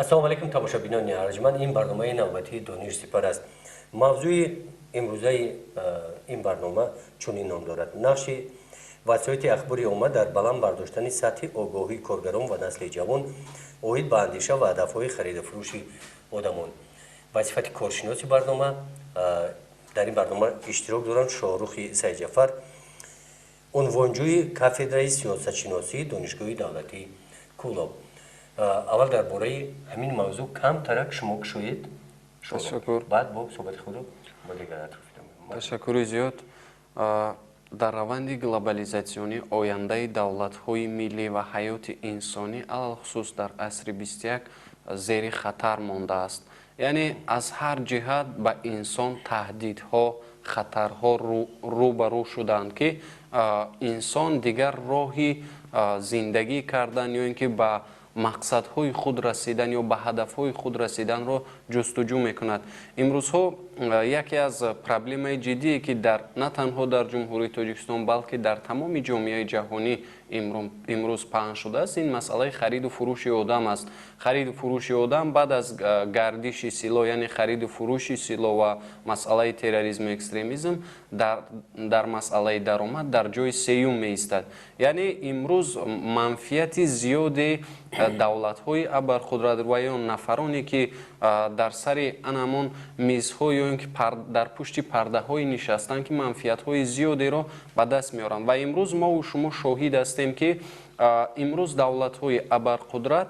Ассалому алайкум, тамошобинони арҷманд. Ин барномаи навбатии Дониш сипар аст. Мавзӯи имрӯзаи ин барнома чунин ном дорад: нақши васоити ахбори омма дар баланд бардоштани сатҳи огоҳии коргарон ва насли ҷавон оид ба андеша ва ҳадафҳои хариду фурӯши одамон. Ба сифати коршиноси барнома дар ин барнома иштирок доранд Шоҳрухи Сайдҷафар, унвонҷӯи кафедраи сиёсатшиносии Донишгоҳи давлатии Кӯлоб. Аввал дар бораи ҳамин мавзӯъ камтарак шумо кушоед, Ташаккур. баъд бо суҳбати худро бо дигар атроф. Ташаккури зиёд. Дар раванди глобализатсионӣ ояндаи давлатҳои миллӣ ва ҳаёти инсонӣ, алалхусус дар асри 21, зери хатар мондааст. Яъне аз ҳар ҷиҳат ба инсон таҳдидҳо, хатарҳо рӯ ба рӯ шуданд, ки инсон дигар роҳи зиндагӣ кардан ё ин ки ба мақсадҳои худ расидан ё ба ҳадафҳои худ расиданро ҷустуҷӯ мекунад. Имрӯзҳо яке аз проблемаи ҷиддие, ки на танҳо дар Ҷумҳурии Тоҷикистон, балки дар тамоми ҷомеаи ҷаҳонӣ имрӯз паҳн шудааст, ин масъалаи хариду фурӯши одам аст. Хариду фурӯши одам баъд аз гардиши силоҳ, яъне хариду фурӯши силоҳ ва масъалаи терроризму экстремизм дар масъалаи даромад дар ҷои сеюм меистад. Яъне имрӯз манфиати зиёди давлатҳои абарқудрат ва ё нафароне, ки дар сари анамон мизҳо ё ин ки дар пушти пардаҳое нишастанд, ки манфиатҳои зиёдеро ба даст меоранд. Ва имрӯз мову шумо шоҳид ҳастем, ки имрӯз давлатҳои абарқудрат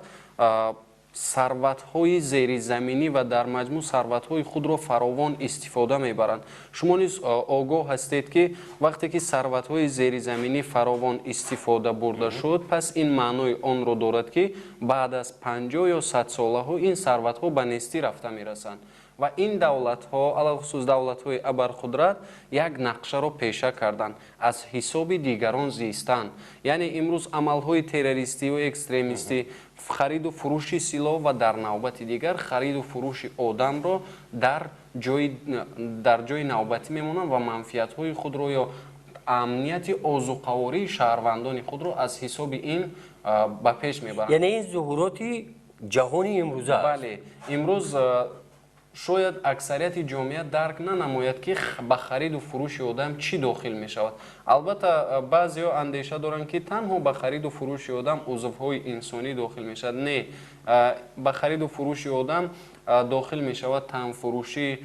сарватҳои зеризаминӣ ва дар маҷмӯъ сарватҳои худро фаровон истифода мебаранд. Шумо низ огоҳ ҳастед, ки вақте ки сарватҳои зеризаминӣ фаровон истифода бурда шуд, пас ин маънои онро дорад, ки баъд аз 50 ё 100 солаҳо ин сарватҳо ба нестӣ рафта мерасанд. Ва ин давлатҳо, алалхусус давлатҳои абарқудрат, як нақшаро пеша карданд: аз ҳисоби дигарон зистан. Яъне имрӯз амалҳои террористию экстремистӣ, хариду фурӯши силоҳ ва дар навбати дигар хариду фурӯши одамро дар ҷои навбатӣ мемонанд ва манфиатҳои худро ё амнияти озуқавории шаҳрвандони худро аз ҳисоби ин ба пеш мебаранд. Яъне ин зуҳуроти ҷаҳони имрӯза аст. Бале, имрӯз шояд аксарияти ҷомеа дарк нанамояд, ки ба хариду фурӯши одам чӣ дохил мешавад. Албатта, баъзеҳо андеша доранд, ки танҳо ба хариду фурӯши одам узвҳои инсонӣ дохил мешавад. Не, ба хариду фурӯши одам дохил мешавад танфурӯшӣ,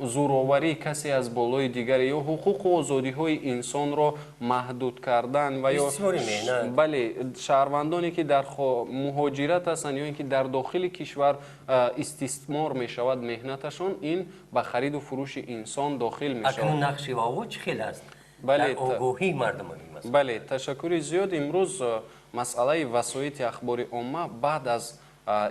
зӯроварии касе аз болои дигаре ё ҳуқуқу озодиҳои инсонро маҳдуд кардан ва ё Истисмори меҳнат. Бале, шаҳрвандоне, ки дар муҳоҷират ҳастанд ё ин ки дар дохили кишвар истисмор мешавад меҳнаташон, ин ба хариду фурӯши инсон дохил мешавад. Акнун нақши вао чӣ хел аст дар огоҳии мардум ин масъала? Бале, ташаккури зиёд. Имрӯз масъалаи васоити ахбори омма баъд аз,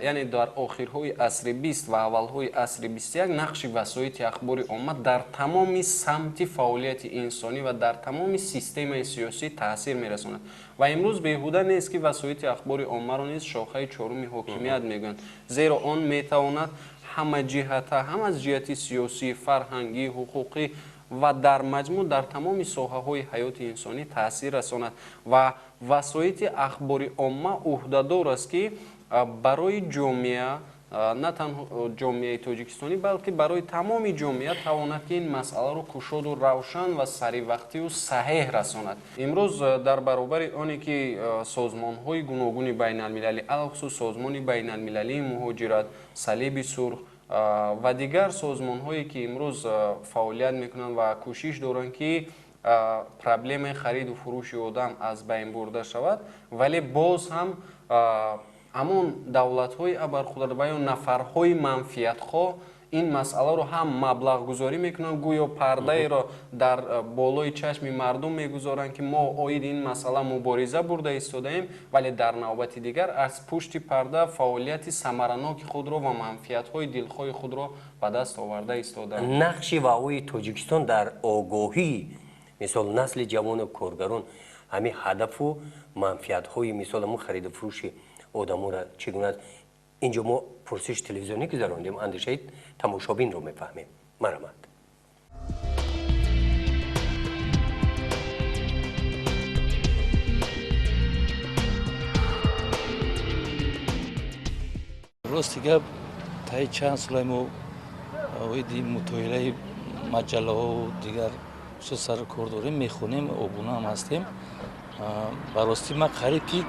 яъне дар охирҳои асри 20 ва аввалҳои асри 21 нақши васоити ахбори омма дар тамоми самти фаъолияти инсонӣ ва дар тамоми системаи сиёсӣ таъсир мерасонад. Ва имрӯз беҳуда нест, ки васоити ахбори оммаро низ шохаи чоруми ҳокимият мегӯянд, зеро он метавонад ҳама ҷиҳата, ҳам аз ҷиҳати сиёсӣ, фарҳангӣ, ҳуқуқӣ ва дар маҷмӯъ дар тамоми соҳаҳои ҳаёти инсонӣ таъсир расонад. Ва васоити ахбори омма ӯҳдадор аст, ки барои ҷомеа, на танҳо ҷомеаи тоҷикистонӣ, балки барои тамоми ҷомеа тавонад, ки ин масъаларо кушоду равшан ва саривақтию саҳеҳ расонад. Имрӯз дар баробари оне ки созмонҳои гуногуни байналмилалӣ, алалхусус Созмони байналмилалии муҳоҷират, Салиби Сурх ва дигар созмонҳое, ки имрӯз фаъолият мекунанд ва кӯшиш доранд, ки проблемаи хариду фурӯши одам аз байн бурда шавад, вале боз ҳам ҳамон давлатҳои абарқудрат ва ё нафарҳои манфиатхоҳ ин масъаларо ҳам маблағгузорӣ мекунанд, гӯё пардаеро дар болои чашми мардум мегузоранд, ки мо оиди ин масъала мубориза бурда истодаем, вале дар навбати дигар аз пушти парда фаъолияти самараноки худро ва манфиатҳои дилхоҳи худро ба даст оварда истодаанд. Нақши ваои Тоҷикистон дар огоҳии, мисол, насли ҷавону коргарон ҳамин ҳадафу манфиатҳои, мисол, ҳамун хариду фурӯши одамонро чӣ гуна аст? Инҷо мо пурсиши телевизионӣ гузарондем, андешаи тамошобинро мефаҳмем. Марҳамат. Рости гап, таи чанд солаи мо оиди мутоилаи маҷаллаҳову дигар сару кор дорем, мехонем, обуна ҳам ҳастем. Ба ростӣ ман қариб ки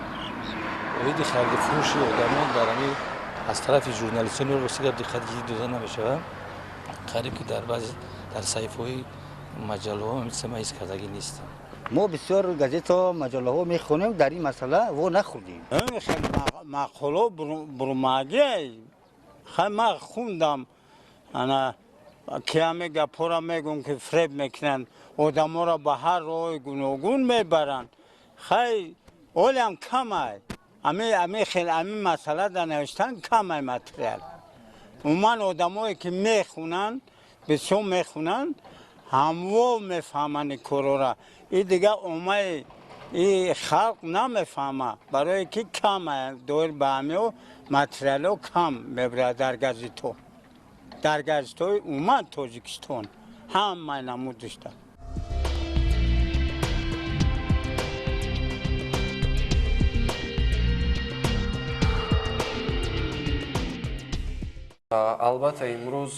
оиди хариду фурӯши одамон дар ҳамин аз тарафи журналистони рости гап диққат ҷиддӣ дода намешавад. Қариб ки дар баъзе дар саҳифаҳои маҷаллаҳо ҳамин чиза ман ҳис кардагӣ нестам. Мо бисёр газетаҳо, маҷаллаҳо мехонем, дар ин масъала во нахӯрдем. Мақоло бурмагӣ хай ман хундам, ана ки ҳаме гапҳоро мегӯм ки фреб мекунанд, одаморо ба ҳар роҳи гуногун мебаранд. Хай олям камай, ами хел ами масъала дар навиштан камай материал. Умуман одамое ки мехунанд, бисёр мехунанд, ҳамво мефаҳманд ин корора. И дигар омаи и халқ намефаҳма, барое ки камай доир ба ҳамиҳо материалҳо кам мебирад дар газетҳо. Дар газетҳои умуман Тоҷикистон ҳамаи намуд дошта. Албатта, имрӯз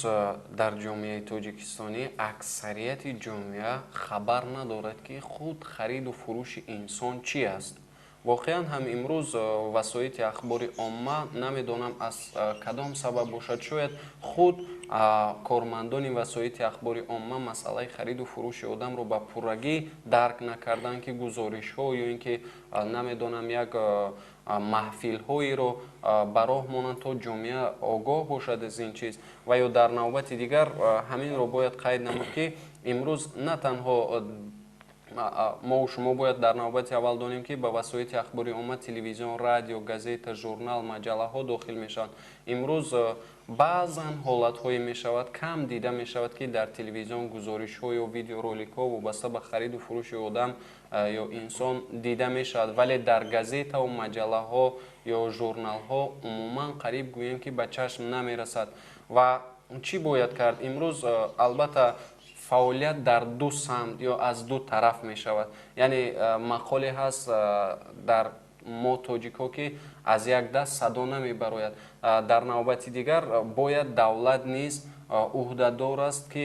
дар ҷомеаи тоҷикистонӣ аксарияти ҷомеа хабар надорад, ки худ хариду фурӯши инсон чӣ аст. Воқеан ҳам имрӯз васоити ахбори омма, намедонам аз кадом сабаб бошад, шояд худ кормандони васоити ахбори омма масъалаи хариду фурӯши одамро ба пуррагӣ дарк накарданд, ки гузоришҳо ё ин ки намедонам як маҳфилҳоеро ба роҳ монанд, то ҷомеа огоҳ бошад аз ин чиз. Ва ё дар навбати дигар ҳаминро бояд қайд намуд, ки имрӯз на танҳо мо шумо бояд дар навбати аввал донем, ки ба васоити ахбори омма телевизион, радио, газета, журнал, маҷаллаҳо дохил мешаванд. Имрӯз баъзан ҳолатҳое мешавад, кам дида мешавад, ки дар телевизион гузоришҳо ё видеороликҳо вобаста ба хариду фурӯши одам ё инсон дида мешавад, вале дар газетаву маҷаллаҳо ё журналҳо умуман қариб гӯем ки ба чашм намерасад. Ва чӣ бояд кард имрӯз? Албатта, фаъолият дар ду самт ё аз ду тараф мешавад. Яъне мақоле ҳаст дар мо тоҷикҳо, ки аз як даст садо намебарояд. Дар навбати дигар бояд давлат низ ӯҳдадор аст, ки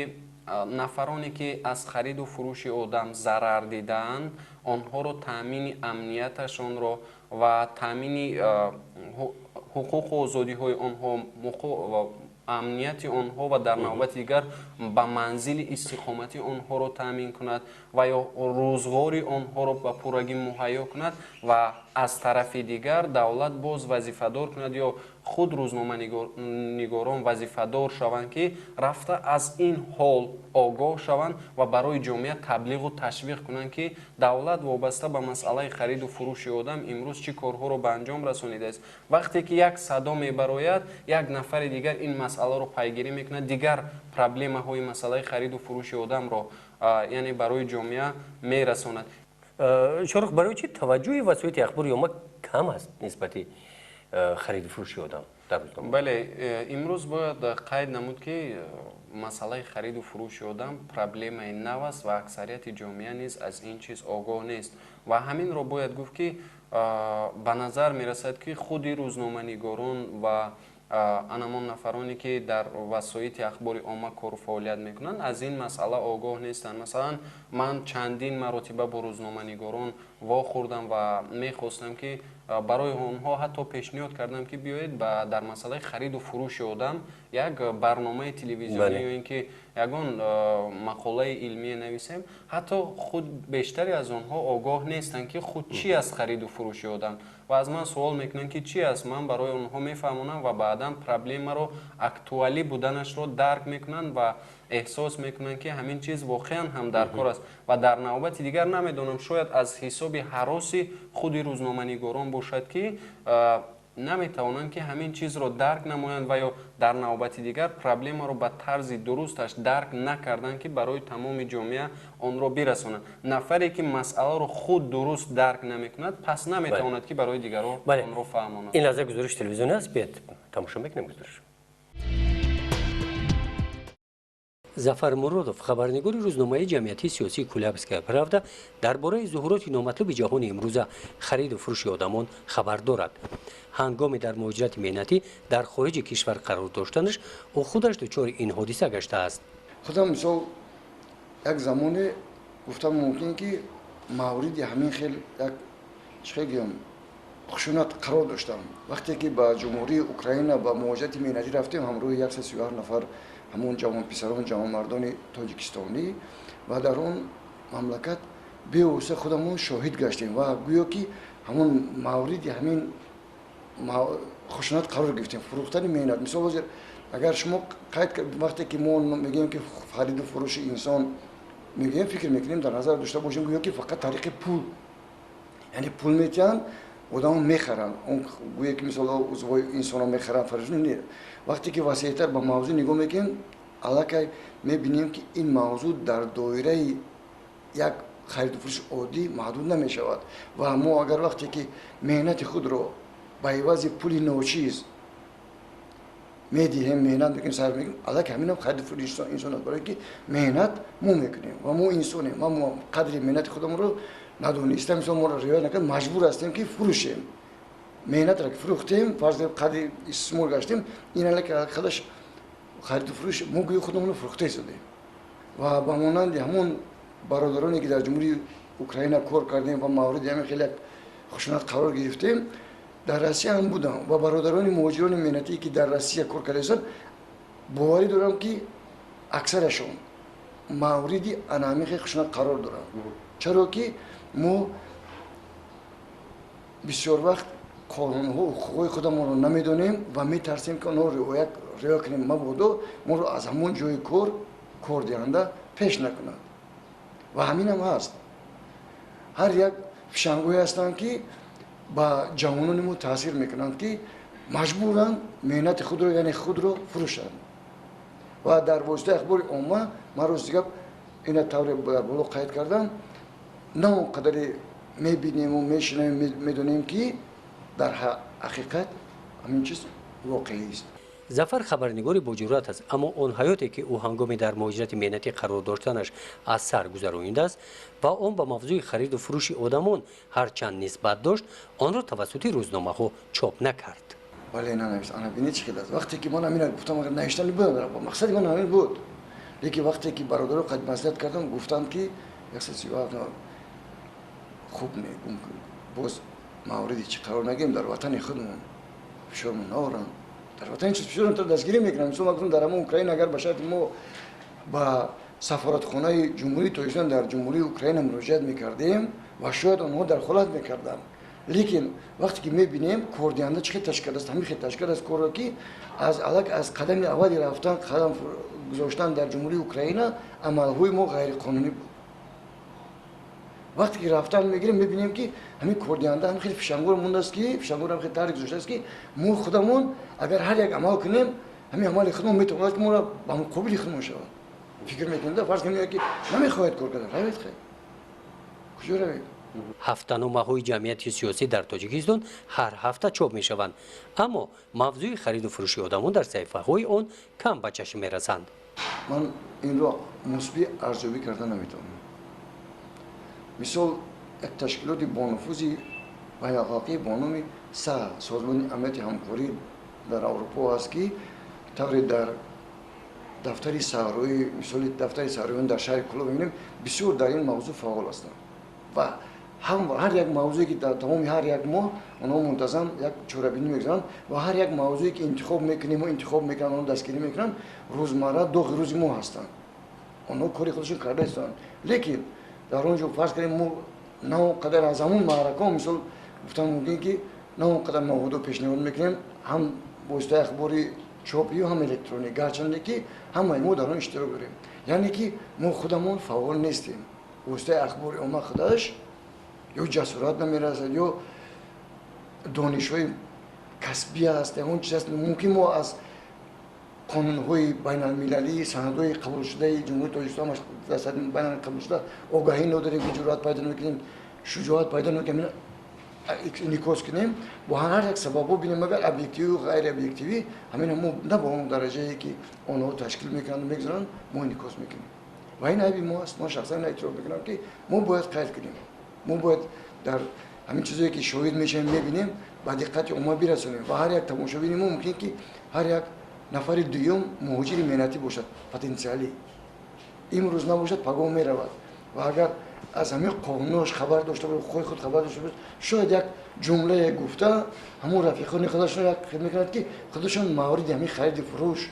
нафароне ки аз хариду фурӯши одам зарар дидаанд, онҳоро таъмини амнияташонро ва таъмини ҳуқуқу озодиҳои онҳо, амнияти онҳо ва дар навбати дигар ба манзили истиқоматӣ онҳоро таъмин кунад ва ё рӯзғори онҳоро ба пуррагӣ муҳайё кунад. Ва аз тарафи дигар давлат боз вазифадор кунад ё худ рӯзноманигорон вазифадор шаванд, ки рафта аз ин ҳол огоҳ шаванд ва барои ҷомеа таблиғу ташвиқ кунанд, ки давлат вобаста ба масъалаи хариду фурӯши одам имрӯз чӣ корҳоро ба анҷом расонидааст. Вақте ки як садо мебарояд, як нафари дигар ин масъаларо пайгирӣ мекунад, дигар проблемаҳои масъалаи хариду фурӯши одамро яъне барои ҷомеа мерасонад. Шорух, барои чӣ таваҷҷӯҳи васоити ахбори омма кам аст нисбати хариду фурӯши одам дар рӯзнома? Бале, имрӯз бояд қайд намуд, ки масъалаи хариду фурӯши одам проблемаи нав аст ва аксарияти ҷомеа низ аз ин чиз огоҳ нест. Ва ҳаминро бояд гуфт, ки ба назар мерасад, ки худи рӯзноманигорон ва анамон нафароне ки дар васоити ахбори омма кору фаъолият мекунанд, аз ин масъала огоҳ нестанд. Масалан, ман чандин маротиба бо рӯзноманигорон вохӯрдам ва мехостам, ки барои онҳо ҳатто пешниҳод кардам, ки биёед дар масъалаи хариду фурӯши одам як барномаи телевизионӣ ё ин ки ягон мақолаи илмие нависем. Ҳатто худ бештаре аз онҳо огоҳ нестанд, ки худ чӣ аст хариду фурӯши одам, ва аз ман суол мекунанд, ки чӣ аст. Ман барои онҳо мефаҳмонам ва баъдан проблемаро актуалӣ буданашро дарк мекунанд ва эҳсос мекунанд, ки ҳамин чиз воқеан ҳам дар кор аст. Ва дар навбати дигар намедонам, шояд аз ҳисоби ҳароси худи рӯзноманигорон бошад, ки наметавонанд, ки ҳамин чизро дарк намоянд ва ё дар навбати дигар проблемаро ба тарзи дурусташ дарк накарданд, ки барои тамоми ҷомеа онро бирасонанд. Нафаре ки масъаларо худ дуруст дарк намекунад, пас наметавонад, ки барои дигарон онро фаҳмонад. Ин лаҳза гузориши телевизионӣ аст, биёед тамошо мекунем гузориш. Зафар Муродов, хабарнигори рӯзномаи ҷамъиятии сиёсии «Кулябская правда», дар бораи зуҳуроти номатлуби ҷаҳони имрӯза, хариду фурӯши одамон, хабар дорад. Ҳангоми дар муҳоҷирати меҳнатӣ дар хориҷи кишвар қарор доштанаш, ӯ худаш дучори ин ҳодиса гаштааст. Худам, мисол, як замоне гуфтам, мумкин ки мавриди ҳамин хел як, чӣ гӯям, хушунат қарор доштам. Вақте ки ба Ҷумҳурии Украина ба муҳоҷирати меҳнатӣ рафтем, ҳамроҳи 137 нафар ҳамон ҷавонписарон, ҷавонмардони тоҷикистонӣ, ва дар он мамлакат бевосита худамон шоҳид гаштем ва гӯё ки ҳамон мавриди ҳамин хушунат қарор гирифтем, фурӯхтани меҳнат. Мисол, ҳозир агар шумо қайд, вақте ки мо мегӯем ки хариду фурӯши инсон мегӯем, фикр мекунем, дар назар дошта бошем, гӯё ки фақат тариқи пул, яъне пул метиҳанд, одамон мехаранд, он гӯё ки, мисол, узвҳои инсонро мехаранд, фарш не. Вақте ки васеътар ба мавзӯъ нигоҳ мекунем, аллакай мебинем, ки ин мавзӯъ дар доираи як хариду фурӯши оддӣ маҳдуд намешавад. Ва мо агар вақте ки меҳнати худро ба ивази пули ночиз медиҳем, меҳнат мекунем, сарф мекунем, аллакай ҳаминам хариду фурӯши инсон аст, барое ки меҳнат мо мекунем ва мо инсонем ва мо қадри меҳнати худамонро надониста, мисол, моро риоя накард, маҷбур ҳастем, ки фурӯшем. Меҳнатро ки фурӯхтем, фарз қадри истисмор гаштем, ин аллакай худаш хариду фурӯш, мо гӯё худамонро фурӯхта истодем. Ва ба монанди ҳамон бародароне, ки дар Ҷумҳурии Украина кор кардем ва мавриди ҳамин хеле як хушунат қарор гирифтем, дар Россия ҳам будам ва бародарони муҳоҷирони меҳнатие, ки дар Россия кор карда истанд, боварӣ дорам, ки аксарашон мавриди ана ҳамин хел хушунат қарор доранд, чаро ки мо бисёр вақт қонунҳо, ҳуқуқҳои худамонро намедонем ва метарсем, ки онҳоро риоя кунем, мабодо моро аз ҳамон ҷои кор кордиҳанда пеш накунад. Ва ҳаминам ҳаст, ҳар як фишангҳое ҳастанд, ки ба ҷавонони мо таъсир мекунанд, ки маҷбуранд меҳнати худро, яъне худро фурӯшанд. Ва дар воситаи ахбори омма, ман, рости гап, ина тавре дар боло қайд кардам, на он қадаре мебинему мешунавем, медонем, ки дар ҳақиқат ҳамин чиз воқеист. Зафар хабарнигори боҷуръат аст, аммо он ҳаёте, ки ӯ ҳангоми дар муҳоҷирати меҳнатӣ қарор доштанаш аз сар гузаронидааст ва он ба мавзӯи хариду фурӯши одамон ҳарчанд нисбат дошт, онро тавассути рӯзномаҳо чоп накард. Бале, нанавист. Ана бинед, чӣ хел аст. Вақте ки ман ҳамина гуфтам, агар навиштани буд, мақсади ман ҳамин буд, лекин вақте ки бародаро қад маслиҳат кардам, гуфтанд, ки 137 хуб не, боз мавриди чӣ қарор нагирем, дар ватани худмон фишормон наоранд, дар ватани чиз фишорон дастгирӣ мекунам. Мисол, ман гуфтам, дар ҳамон Украина агар ба шарти мо ба сафоратхонаи Ҷумҳурии Тоҷикистон дар Ҷумҳурии Украина муроҷиат мекардем ва шояд онҳо дахолат мекарданд. Лекин вақте ки мебинем, кордиҳанда чӣ хел ташкил кардааст, ҳамин хел ташкил кардааст корро, ки аз алак аз қадами аввали рафтан, қадам гузоштан дар Ҷумҳурии Украина, амалҳои мо ғайриқонунӣ буд. Вақте ки рафтан мегирем, мебинем, ки ҳамин кордиҳанда ҳам хеле фишангор мондааст, ки фишангор ҳам хеле таҳрик гузоштааст, ки мо худамон агар ҳар як амал кунем, ҳамин амали худамон метавонад, ки моро ба муқобили худамон шавад. Фикр мекунем, фарз кунем, ки намехоҳед кор кардан, равед, хел куҷо равед? Ҳафтаномаҳои ҷамъияти сиёсӣ дар Тоҷикистон ҳар ҳафта чоп мешаванд, аммо мавзӯи хариду фурӯши одамон дар саҳифаҳои он кам ба чашм мерасанд. Ман инро мусбӣ арзёбӣ карда наметавонам. Мисол, як ташкилоти бонуфузи байналхалқӣ бо номи СА, Созмони амнияти ҳамкорӣ дар Аврупо аст, ки тавре дар дафтари саҳроӣ, мисоли дафтари саҳроиён дар шаҳри Кулоб мебинем, бисёр дар ин мавзӯъ фаъол ҳастанд ва ҳар як мавзӯе, ки дар тамоми ҳар як моҳ онҳо мунтазам як чорабинӣ мегузаранд ва ҳар як мавзӯе, ки интихоб мекунем, интихоб мекунанд, онҳо дастгирӣ мекунанд, рӯзмарра доғи рӯзи мо ҳастанд. Онҳо кори худашон карда истоданд, лекин дар он ҷо, фарз кардем, мо на он қадар аз ҳамон маъракаҳо, мисол, гуфтан мумкин, ки на он қадар маводо пешниҳод мекунем, ҳам воситаи ахбори чопию ҳам электронӣ, гарчанде ки ҳамаи мо дар он иштирок дорем. Яъне ки мо худамон фаъол нестем. Воситаи ахбори омма худаш ё ҷасорат намерасад, ё донишҳои касбӣ аст, ягон чиз аст. Мумкин мо аз қонунҳои байналмилалӣ, санадҳои қабулшудаи Ҷумҳурии Тоҷикистон, байналмилалӣ қабулшуда, огаҳӣ надорем, ки ҷуръат пайдо намекунем, шуҷоат пайдо намекунем. инъикос кунем, бо ҳар як сабабҳо бинем, агар объективӣ ғайриобъективӣ, ҳамин мо на ба он дараҷае ки онҳо ташкил мекунанд, мегузоранд, мо инъикос мекунем. Ва ин айби мо аст. Ман шахсан эътироф мекунам, ки мо бояд қайд кунем, мо бояд дар ҳамин чизое ки шоҳид мешавем, мебинем, ба диққати омма бирасонем. Ва ҳар як тамошобини мо мумкин ки ҳар як нафари дуюм муҳоҷири меҳнатӣ бошад, потенсиалӣ имрӯз набошад, пагоҳ меравад. Ва агар аз ҳамин қонунош хабар дошта бошад, ҳуқуқи худ хабар дошта бошад, шояд як ҷумлае гуфта ҳамон рафиқони худашон як хид мекунад, ки худашон мавриди ҳамин хариди фурӯш,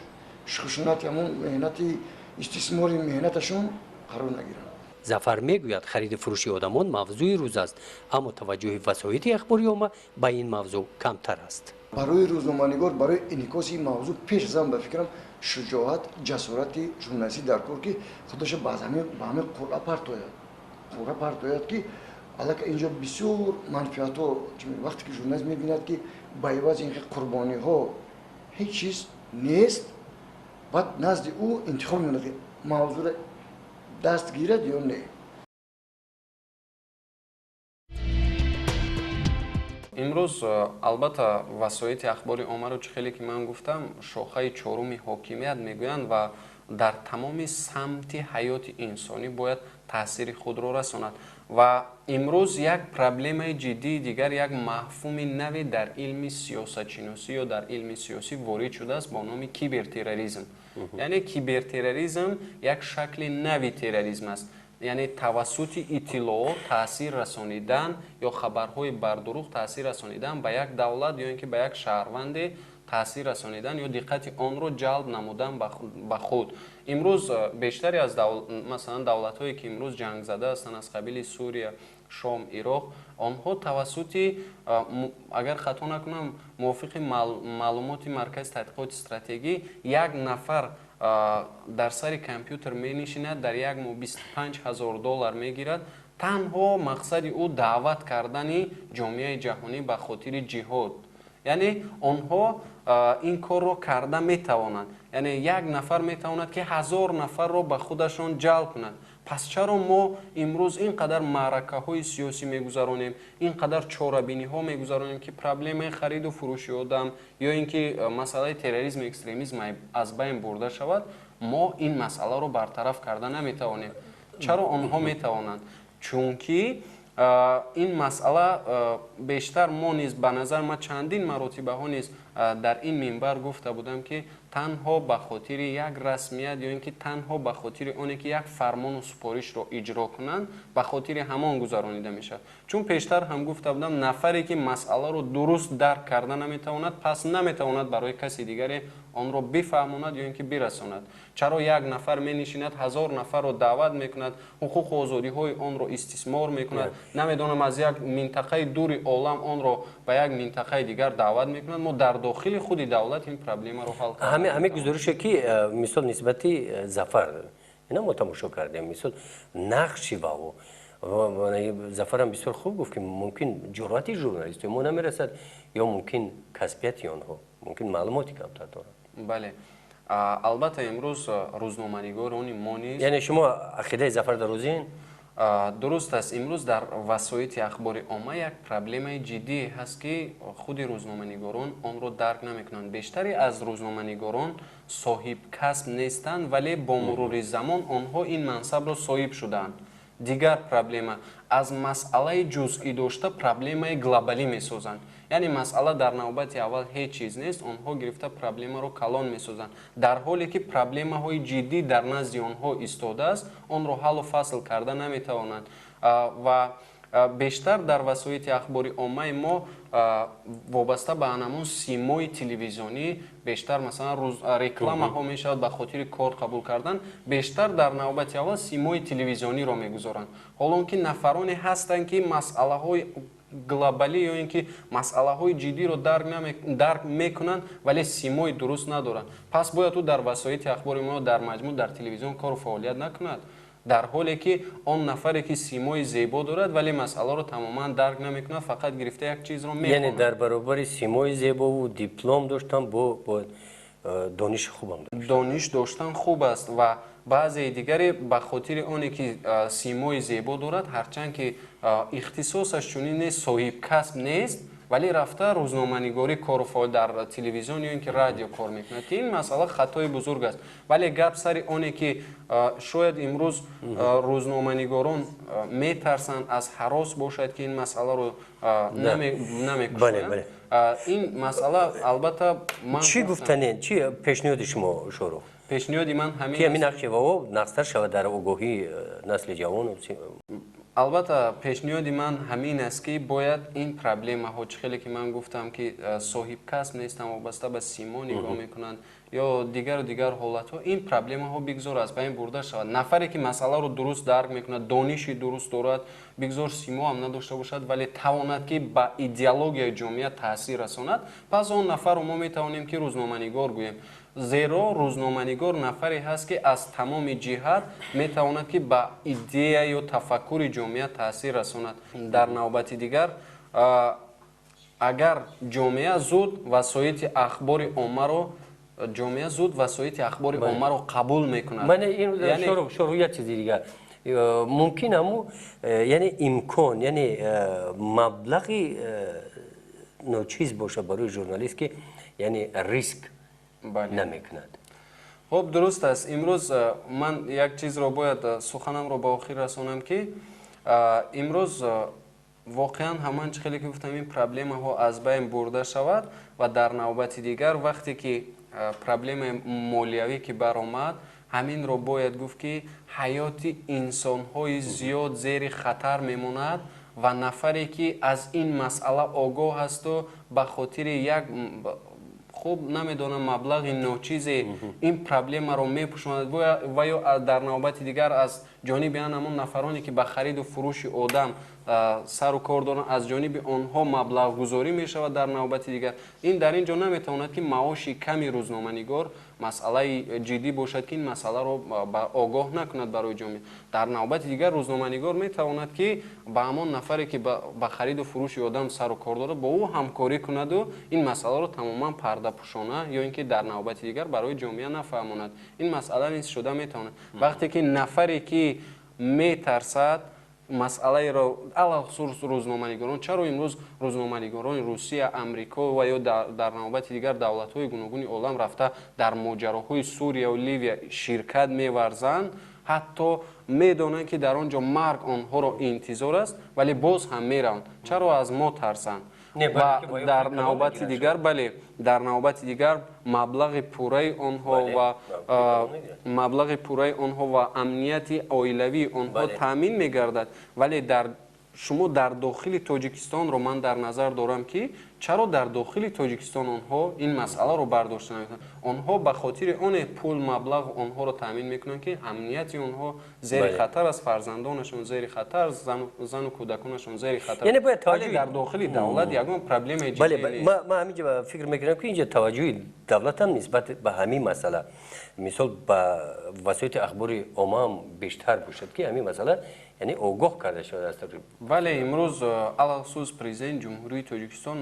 хушунати ҳамон меҳнати истисмори меҳнаташон қарор нагиранд. Зафар мегӯяд, хариди фурӯши одамон мавзӯи рӯз аст, аммо таваҷҷӯҳи васоити ахбори омма ба ин мавзӯъ камтар аст. Барои рӯзноманигор, барои инъикоси ин мавзӯъ пеш аз ҳама, ба фикрам, шуҷоат, ҷасорати журналистӣ дар кор, ки худаша ба ҳамин қуръа партояд, қуръа партояд, ки аллакай инҷо бисёр манфиатҳо. Вақте ки журналист мебинад, ки ба ивази ин қурбониҳо ҳеҷ чиз нест, баъд назди ӯ интихоб мекунад, ки мавзӯъро даст гирад ё не. Имрӯз албатта васоити ахбори оммаро, чӣ хеле ки ман гуфтам, шохаи чоруми ҳокимият мегӯянд ва дар тамоми самти ҳаёти инсонӣ бояд таъсири худро расонад. Ва имрӯз як проблемаи ҷиддии дигар, як мафҳуми наве дар илми сиёсатшиносӣ ё дар илми сиёсӣ ворид шудааст бо номи кибертерроризм. Яъне кибертерроризм як шакли нави терроризм аст. Яъне тавассути иттилоот таъсир расонидан ё хабарҳои бардурӯғ таъсир расонидан ба як давлат ё ин ки ба як шаҳрванде таъсир расонидан ё диққати онро ҷалб намудан ба худ. Имрӯз бештаре аз масалан давлатҳое ки имрӯз ҷангзада ҳастанд, аз қабили Сурия, Шом, Ироқ, онҳо тавассути, агар хато накунам, мувофиқи маълумоти Маркази таҳқиқоти стратегӣ, як нафар дар сари компютер менишинад, дар як моҳ 25 000 доллар мегирад. Танҳо мақсади ӯ даъват кардани ҷомеаи ҷаҳонӣ ба хотири ҷиҳод. Яъне онҳо ин корро карда метавонанд. Яъне як нафар метавонад, ки 1000 нафарро ба худашон ҷалб кунад. Пас чаро мо имрӯз ин қадар маъракаҳои сиёсӣ мегузаронем, ин қадар чорабиниҳо мегузаронем, ки проблемаи хариду фурӯши одам ё ин ки масъалаи терроризму экстремизм аз байн бурда шавад, мо ин масъаларо бартараф карда наметавонем? Чаро онҳо метавонанд? Чунки ин масъала бештар мо низ, ба назар ман, чандин маротибаҳо низ дар ин минбар гуфта будам, ки танҳо ба хотири як расмият ё ин ки танҳо ба хотири оне ки як фармону супоришро иҷро кунанд, ба хотири ҳамон гузаронида мешавад. Чун пештар ҳам гуфта будам, нафаре ки масъаларо дуруст дарк карда наметавонад, пас наметавонад барои каси дигаре онро бифаҳмонад ё ин ки бирасонад. Чаро як нафар менишинад, 1000 нафарро даъват мекунад, ҳуқуқу озодиҳои онро истисмор мекунад, намедонам, аз як минтақаи дури олам онро ба як минтақаи дигар даъват мекунад? Мо дар дохили худи давлат ин проблемаро ҳал кардем. Ҳамин гузорише ки мисол нисбати Зафар ина мо тамошо кардем, мисол нақши вао, Зафарам бисёр хуб гуфт, ки мумкин ҷуръати журналисти мо намерасад ё мумкин касбияти онҳо, мумкин маълумоти камтар доранд. Бале, албатта, имрӯз рӯзноманигорони мо низ Яъне шумо ақидаи Зафар Дарозин? Дуруст аст. Имрӯз дар васоити ахбори омма як проблемаи ҷиддие ҳаст, ки худи рӯзноманигорон онро дарк намекунанд. Бештаре аз рӯзноманигорон соҳибкасб нестанд, вале бо мурури замон онҳо ин мансабро соҳиб шудаанд. Дигар проблема: аз масъалаи ҷузъӣ дошта проблемаи глобалӣ месозанд. Яъне масъала дар навбати аввал ҳеҷ чиз нест, онҳо гирифта проблемаро калон месозанд, дар ҳоле ки проблемаҳои ҷиддӣ дар назди онҳо истодааст, онро ҳаллу фасл карда наметавонанд. Ва бештар дар васоити ахбори оммаи мо вобаста ба анамон симои телевизионӣ, бештар масалан рекламаҳо мешавад ба хотири кор қабул кардан, бештар дар навбати аввал симои телевизиониро мегузоранд, ҳолон ки нафароне ҳастанд, ки масъалаҳои глобалӣ ё ин ки масъалаҳои ҷиддиро дарк мекунанд, вале симои дуруст надоранд. Пас бояд ӯ дар васоити ахбори мо, дар маҷмӯъ дар телевизион кору фаъолият накунад, дар ҳоле ки он нафаре ки симои зебо дорад, вале масъаларо тамоман дарк намекунад, фақат гирифта як чизро мехонад. Яъне дар баробари симои зебову диплом доштан бо дониши хубам. Дониш доштан хуб аст ва Баъзеи дигаре ба хотири оне ки симои зебо дорад, ҳарчанд ки ихтисосаш чунин нест, соҳибкасб нест, вале рафта рӯзноманигорӣ кору фаъол дар телевизион ё ин ки радио кор мекунад, ки ин масъала хатои бузург аст. Вале гап сари оне ки шояд имрӯз рӯзноманигорон метарсанд, аз ҳарос бошад, ки ин масъаларо намекушоянд. Ин масъала албатта ман чӣ гуфтанед, чӣ пешниҳоди шумо, Шорух? Пешниҳоди ман ҳамин ки ҳамин нақши ВАО нақстар шавад дар огоҳии насли ҷавон. Албатта, пешниҳоди ман ҳамин аст, ки бояд ин проблемаҳо, чӣ хеле ки ман гуфтам, ки соҳибкасб нестанд, вобаста ба симо нигоҳ мекунанд ё дигару дигар ҳолатҳо, ин проблемаҳо бигзор аз байн бурда шавад. Нафаре ки масъаларо дуруст дарк мекунад, дониши дуруст дорад, бигзор симо ҳам надошта бошад, вале тавонад ки ба идеологияи ҷомеа таъсир расонад, пас он нафарро мо метавонем ки рӯзноманигор гӯем. Зеро рӯзноманигор нафаре ҳаст, ки аз тамоми ҷиҳат метавонад ки ба идея ё тафаккури ҷомеа таъсир расонад. Дар навбати дигар, агар ҷомеа зуд васоити ахбори оммаро ҷомеа зуд васоити ахбори оммаро қабул мекунад. Ман ин Шорух, як чизи дигар мумкин ҳаму, яъне имкон, яъне маблағи ночиз бошад барои журналист, ки яъне риск намекунад. Хуб, дуруст аст. Имрӯз ман як чизро бояд суханамро ба охир расонам, ки имрӯз воқеан ҳаман чӣ хеле ки гуфтам, ин проблемаҳо аз байн бурда шавад. Ва дар навбати дигар, вақте ки проблемаи молиявӣ ки баромад, ҳаминро бояд гуфт, ки ҳаёти инсонҳои зиёд зери хатар мемонад ва нафаре ки аз ин масъала огоҳ асту ба хотири як, хуб намедонам, маблағи ночизе ин проблемаро мепӯшонад ва ё дар навбати дигар аз ҷониби ан ҳамон нафароне ки ба хариду фурӯши одам сару кор доранд, аз ҷониби онҳо маблағгузорӣ мешавад. Дар навбати дигар, ин дар ин ҷо наметавонад ки маоши ками рӯзноманигор масъалаи ҷиддӣ бошад, ки ин масъаларо огоҳ накунад барои ҷомеа. Дар навбати дигар, рӯзноманигор метавонад ки ба ҳамон нафаре ки ба хариду фурӯши одам сару кор дорад, бо ӯ ҳамкорӣ кунаду ин масъаларо тамоман пардапӯшона ё ин ки дар навбати дигар барои ҷомеа нафаҳмонад. Ин масъала низ шуда метавонад. Вақте ки нафаре ки метарсад масъалаеро, алалхусус рӯзноманигорон, чаро имрӯз рӯзноманигорони Русия, Амрико ва ё дар навбати дигар давлатҳои гуногуни олам рафта дар моҷароҳои Сурияву Ливия ширкат меварзанд, ҳатто медонанд, ки дар он ҷо марг онҳоро интизор аст, вале боз ҳам мераванд? Чаро аз мо тарсанд? Ва дар навбати дигар, бале, дар навбати дигар маблағи пурраи онҳо ва маблағи пурраи онҳо ва амнияти оилавии онҳо таъмин мегардад. Вале дар шумо дар дохили Тоҷикистонро ман дар назар дорам, ки чаро дар дохили Тоҷикистон онҳо ин масъаларо бардошта наметавонанд? Онҳо ба хотири оне пул, маблағ онҳоро таъмин мекунанд, ки амнияти онҳо зери хатар аст, фарзандонашон зери хатар, зану кӯдаконашон зери хатар. Яъне бояд вале дар дохили давлат ягон проблемаи ҷиддӣ нест. Ман ҳаминҷа фикр мекунам, ки инҷа таваҷҷӯҳи давлатам нисбат ба ҳамин масъала, мисол, ба васоити ахбори омма ҳам бештар бошад, ки ҳамин масъала яъне огоҳ карда шавад аз тарафи. Бале, имрӯз алалхусус Президенти Ҷумҳурии Тоҷикистон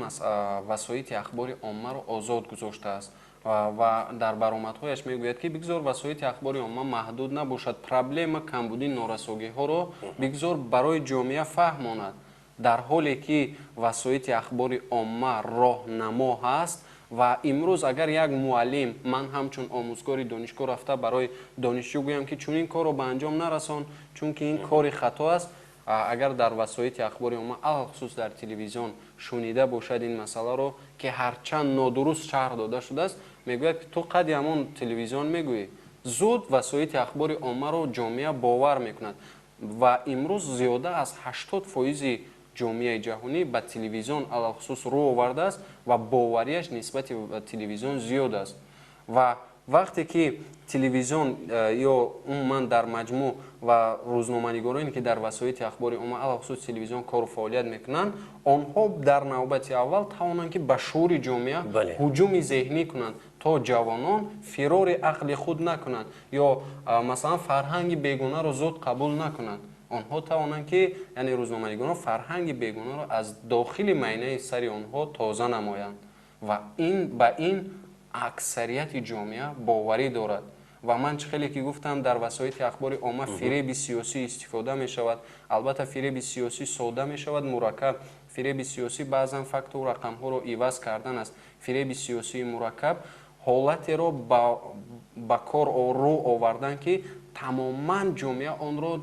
васоити ахбори оммаро озод гузоштааст ва дар баромадҳояш мегӯяд, ки бигзор васоити ахбори омма маҳдуд набошад, проблема, камбудӣ, норасогиҳоро бигзор барои ҷомеа фаҳмонад. Дар ҳоле ки васоити ахбори омма роҳнамо ҳаст. Ва имрӯз агар як муаллим, ман ҳамчун омӯзгори донишгоҳ, рафта барои донишҷӯ гӯям, ки чунин корро ба анҷом нарасон, чунки ин кори хато аст, агар дар васоити ахбори омма, алалхусус дар телевизион шунида бошад ин масъаларо, ки ҳарчанд нодуруст шарҳ дода шудааст, мегӯяд, ки ту қади ҳамон телевизион мегӯӣ. Зуд васоити ахбори оммаро ҷомеа бовар мекунад. Ва имрӯз зиёда аз 80% ҷомеаи ҷаҳонӣ ба телевизион алалхусус рӯ овардааст ва боварияш нисбати телевизион зиёд аст. Ва вақте ки телевизион ё умуман дар маҷмӯъ ва рӯзноманигороне, ки дар васоити ахбори омма, алалхусус телевизион кору фаъолият мекунанд, онҳо дар навбати аввал тавонанд, ки ба шуури ҷомеа ҳуҷуми зеҳнӣ кунанд, то ҷавонон фирори ақли худ накунанд ё масалан фарҳанги бегонаро зуд қабул накунанд. Онҳо тавонанд, ки яъне рӯзноманигорон фарҳанги бегонаро аз дохили майнаи сари онҳо тоза намоянд. Ва ин ба ин аксарияти ҷомеа боварӣ дорад. Ва ман чӣ хеле ки гуфтам, дар васоити ахбори омма фиреби сиёсӣ истифода мешавад. Албатта, фиреби сиёсӣ сода мешавад, мураккаб. Фиреби сиёсӣ баъзан факту рақамҳоро иваз кардан аст. Фиреби сиёсии мураккаб ҳолатеро ба кор рӯ овардан, ки тамоман ҷомеа онро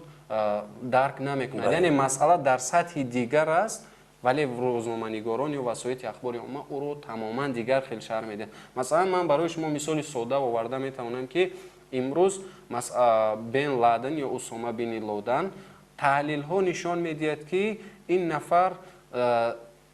дарк намекунад, яъне масъала дар сатҳи дигар аст, вале рӯзноманигорон ё васоити ахбори омма ӯро тамоман дигар хел шарҳ медиҳанд. Масалан, ман барои шумо мисоли сода оварда метавонам, ки имрӯз Бен Ладен ё Усома бини Лодан, таҳлилҳо нишон медиҳад, ки ин нафар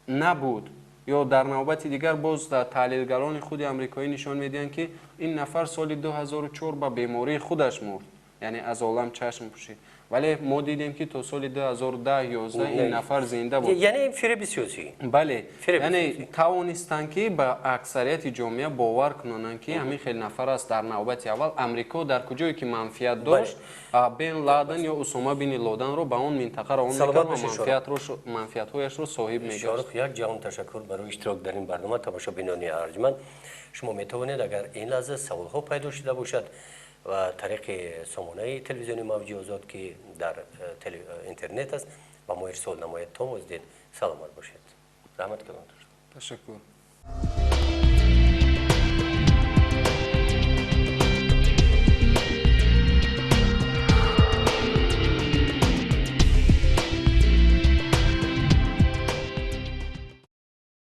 набуд, ё дар навбати дигар боз таҳлилгарони худи амрикоӣ нишон медиҳанд, ки ин нафар соли 2004 ба бемории худаш мурд, яъне аз олам чашм пӯшид, вале мо дидем, ки то соли 2010-11 ин нафар зинда буд. Яъне фиреби сиёсӣ. Бале, яъне тавонистанд, ки ба аксарияти ҷомеа бовар кунонанд, ки ҳамин хел нафар аст. Дар навбати аввал Амрико дар куҷое ки манфиат дошт, Бен Ладен ё Усома бини Лоданро ба он минтақа равон мекард ва манфиатҳояшро соҳиб мегашт. Шорух, як ҷаҳон ташаккур барои иштирок дар ин барнома. Тамошобинони арҷманд, шумо метавонед, агар ин лаҳза саволҳо пайдо шуда бошад, ва тариқи сомонаи телевизиони Мавҷи Озод, ки дар интернет аст, ба мо ирсол намоед. То боздид, саломат бошед, раҳмат калон. Ташаккур.